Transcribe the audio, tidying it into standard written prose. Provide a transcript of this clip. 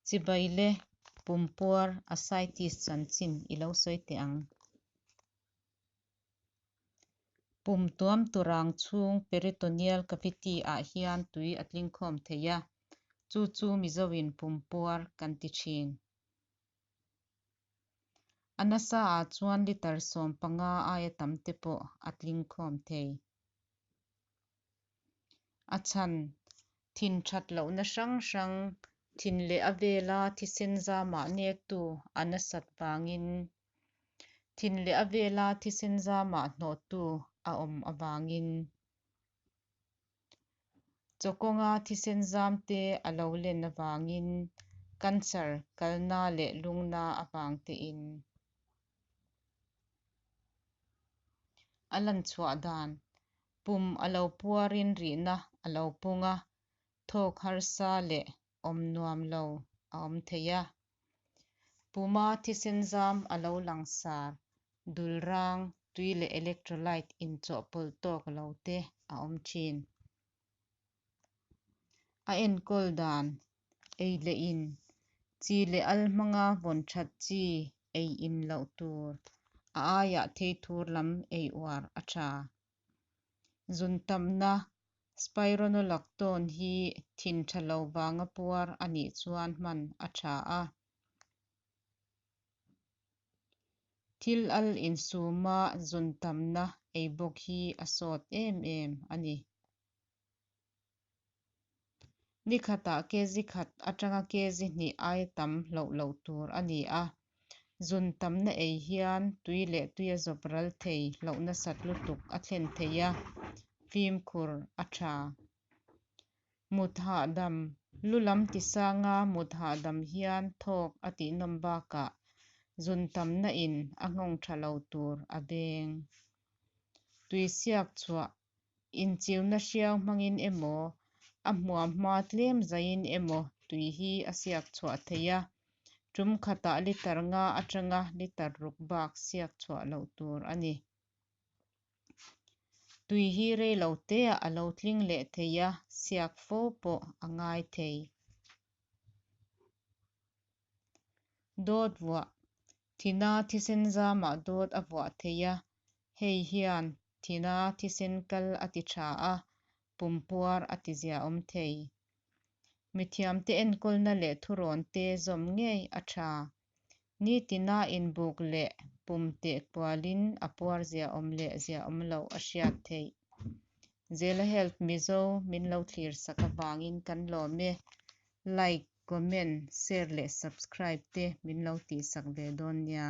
Chibai le, pumpuar, ascites chanchin i lo sawi teh ang. Pum tuam turang chhung peritoneal cavity ah hian tui a tlingkhawm thei a, chu chu Mizoin pumpuar kan ti thin. A nasa ah chuan litre 15 aia tam te pawh a tlingkhawm thei. A chhan, Thin that lohna hrang hrang, thin leh a vela thisen zamah nektu a nasat vangin. Thin leh a vela thisen zamah hnawhtu a awm avangin. Chaw kawnga thisen zam te a lo len avangin, cancer, kalna leh lungna avang tein. A lan chhuah dan, Pum a lo puarin rihna a lo pung a, thawk harsa leh awm nuam lo a awm thei a. Puma thisen zam a lo langsar, dul rang, tui leh electrolyte inchawhpawlh tawk lo te a awm thin. A enkawl dan, Ei leh in, Chi leh al hmanga vawn that chi ei in loh tur, a aiah theithur lam ei uar a tha. Zun tamna, Spironolactone hi thin tha lo vanga puar a nih chuan hman a tha a. Thil al insuma zun tamna ei bawk hi a sawt em em a ni. Ni khatah kg khat atanga kg hnih aia tam hloh loh tur a ni a. Zun tamna ei hian tui leh tuia zawp ral thei hloh nasat lutuk a thlen thei a, fimkhur a tha. Mut hahdam, Lu lam tisanga mut hahdam hian thawk a tihnawm bakah zun tamna in a nghawng tha lo tur a veng. Tui siak chhuah, Inchiuna hriau hmangin emaw, a hmuamhma tlem zaiin emaw tui hi a siak chhuah theih a, tum khatah litre nga atanga litre ruk bak siak chhuah loh tur a ni. Tui hi rei lo teah a lo tling leh thei a, siak fo pawh a ngai thei. Dawt vuah, Thina thisen zamah dawt a vuah theih a, hei hian thina thisen kal a ti tha a, pumpuar a ti ziaawm thei. Mithiamte enkawlna leh thurawnte zawm ngei a tha. Nitina inbuk leh pum teh kualin a puar ziaawm leh ziaawm loh a hriat theih. Zela Health Mizo min lo thlir sak avangin kan lawm e. Like, comment, share leh subscribe te min lo tihsak ve dawn nia.